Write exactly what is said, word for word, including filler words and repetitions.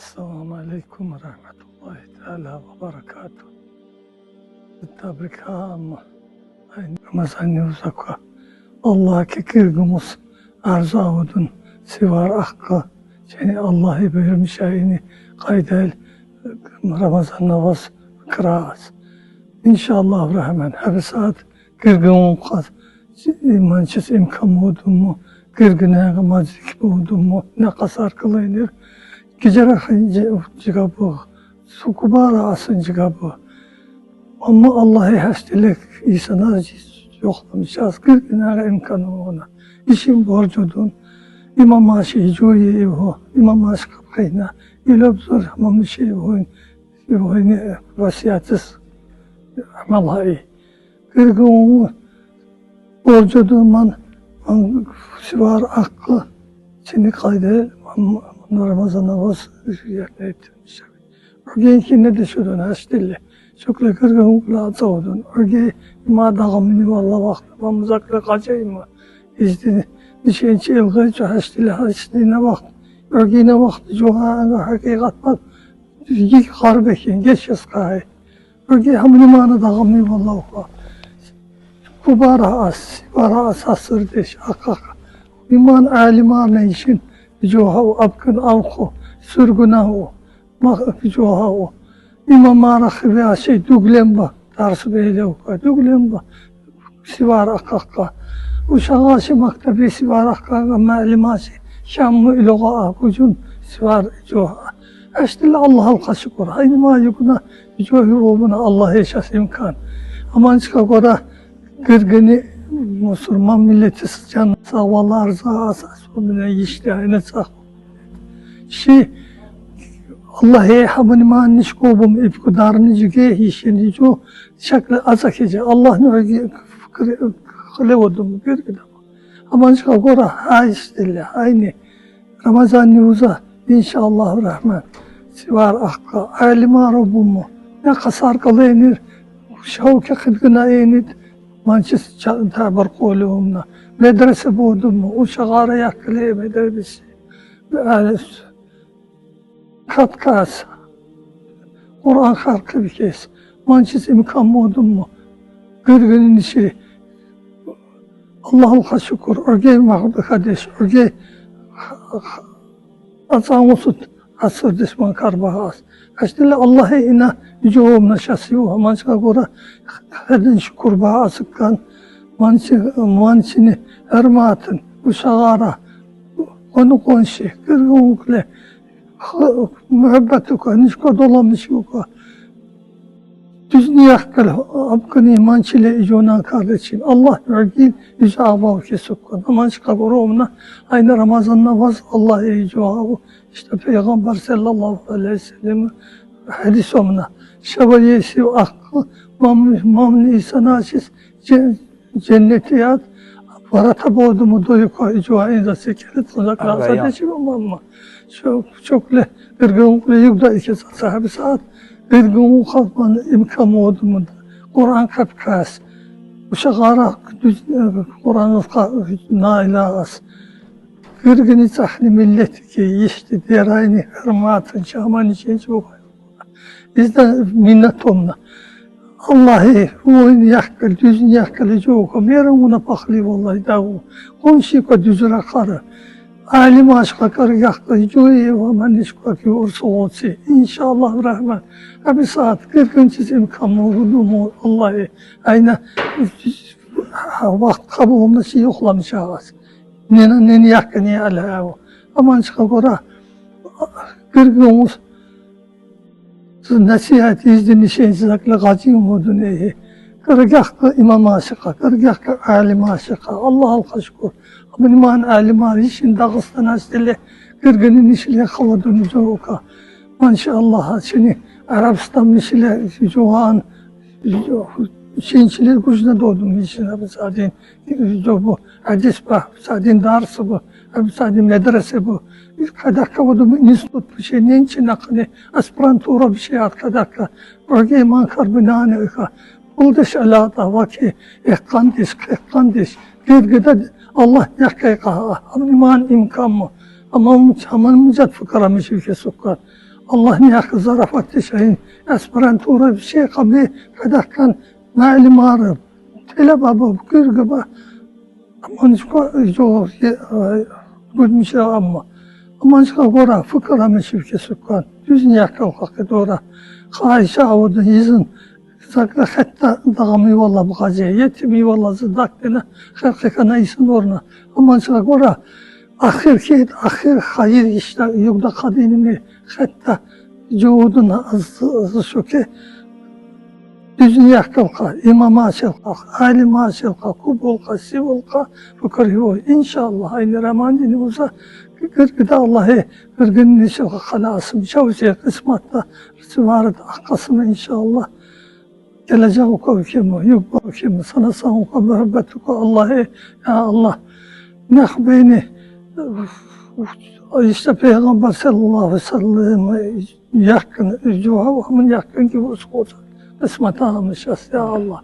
Esselamu aleyküm ve rahmetullahi teala ve berekatuhu. Tabrika amma. Aynı Ramazan Yavuzak'a. Allah ki kirgimiz arzu avudun sivar akka. Seni Allah'ı buyurmuş ayını kaydel Ramazan namaz kıraaz. İnşallah Rahman. Her saat kirgin kas. Mançis imkan buldun mu? Kirgine mazik buldun mu? Ne kasar kılınır? Gecere hınca cigabı. Sukubara asın cigabı. Ama Allah'ı hastilik insana yoklamışız. Kirgine imkan olana. İşin borcudun. İmam aşı icoyi evho. İmam aşı kapkayına. İlobzor hamam şey evhoyun. Evhoyun vasiyatız. Amal hayi. Kirgin borcudun man, man sivar aklı. Seni kayde Ramazan namaz yerine ettirmiş. Örgeyin ki ne düşündün haştilli. Şükle kirgin kula atavudun. Örgeyi ma dağımını valla vakti. Mamuzakla kaçayım mı? İşte bir şey için ilgili haştilli haştilli ne vakti. Örgeyine vakti. Coha hakikat bak. Yik harbekin. Geç yaz kahi. Örgeyi hamını mana dağımını valla vakti. Kubara as, sivara as asır deş. Akak. İman alimane işin. Coha apkın avku. Sürgünahu. Mak coha o. İmam Mara hıvya şey duglemba. Tarsı beyle oka. Duglemba. Sivar akakka. Uşağa şey maktabi sivar akakka malima şey. Şammu iloga akucun sivar coha. Eştilla Allah halka şükür. Aynı ma yukuna cohi obuna Allah yaşas imkan. Aman çıka gora kirgini Müslüman milleti sıcan sağ valla arza asas obuna işte aynı sağ. Şi Allah'ı hamını manış kobum ipkudarını cige işini co şakle azak ece. Allah ne öyle kıle odum bir gidem. Ama çıka gora ha işte aynı Ramazan Yavuz'a inşallah Rahman. Sivar akka. Alim arabum mu? Ne kasar kalı enir. Şavke kıdgına enir. Mançis tabar kolumna. Medrese buldum mu? Uşağara yakılı medrese. Yani katkas. Kur'an harkı bir kes. Mançis imkan buldum mu? Gırgının işi. Allah'a şükür. Örgey mahmud kardeş. Örgey Hasan olsun. Asır düşman karbahas. Eştile Allah'ı ina yüce oğlumna şasiyu. Mançka gora hedin şükür baha asıkkan. Mançı, mançını hermatın. Uşağara. Onu konşu. Kırgınlıkla. Muhabbet oka. Nişko dolamış oka. Düz niyakkal apkın iman çile iconan kardeşim. Allah vergin yüz abav kesukkan. Aman çıka gora omna aynı Ramazan namaz Allah ico avu. İşte Peygamber sallallahu aleyhi ve sellem hadis omna. Şevayesi aklı mam, mam nisan aşis cenneti yat. Varata boğdu mu doyu koy ico ayında sekeret uzak. Lazada çiba mamma. Çok, çok le gırgın yukta iki saat sahibi saat. Gırgın kalkman imkan oldu mu? Kur'an kapkas. Uşağara Kur'an nailağız. Gırgını sahni millet ki işte derayni hırmatın çaman için çok. Biz de minnet onunla. Allah'ı bu oyunu yakkıl, düzünü yakkıl, çok. Merin ona pakli vallahi da o. Konşu ko düzüne karı. Alim aşka karı yaktı. Joy ve maniş koki ursu olsun. İnşallah Rahman. Ha bir saat kırkıncı imkan oldu mu Allah'ı. Aynı vakt kabulmuş yoklamış ağız. Nene nene yakkı ne ala o. Aman çıka gora kırkıncı siz nasihat izni nişensiz akla gacı umudun ehi. Kırgahka imam aşıka, kırgahka alim aşıka. Allah halka şükür. Ama iman alim aşık işin Dağıstan hastele kırgının işine havadun uca. Manşallah şimdi Arabistan işine ucuğan şeyinçiler gücüne doğdum işine bu zaten. Bu hadis bak, sadin darsı bu, hem sadin medrese bu. Kadakka bu da institut bir şey, ne için akını, aspirantura bir şey at kadakka. Bölge iman karbinane öka. Buldeş alata vaki, ehkandiş, ehkandiş. Gırgıda Allah yakka kaha, iman imkan mı? Ama aman mücat fıkara mişi ülke sokar. Allah niyakı zarafat şeyin, aspirantura bir şey kabli fedakkan, mali marı. Tele baba, gürgüba. Aman çıka, yok, gülmüş ama. Aman çıka gora, fıkıra meşif kesukkan. Düz niyakı hakkı dora. Kayşa avudun, izin. Sakla hatta dağımı valla bu gece. Yetimi valla zıdak dene. Herkekana izin orna. Aman çıka gora. Ahir ki, ahir hayır işte. Yok da kadınını hatta. Cuhudun azı şu ki. Düzünü yakılka, imama açılka, alima açılka, kubulka, sivulka, fıkır hivo. İnşallah, aynı Rahman dini uza, gırgıda Allah'ı, gırgının içi halasım, çavucu kısmatta, rıçıvarı da akkasını inşallah. Gelecek oku ülkemi, yok bu ülkemi, sana sağ oku, muhabbet oku, Allah'ı, ya Allah, nah beni, işte Peygamber sallallahu aleyhi ve sellem yakın, cevabımın yakın gibi olsun. Kısmet almışız ya Allah.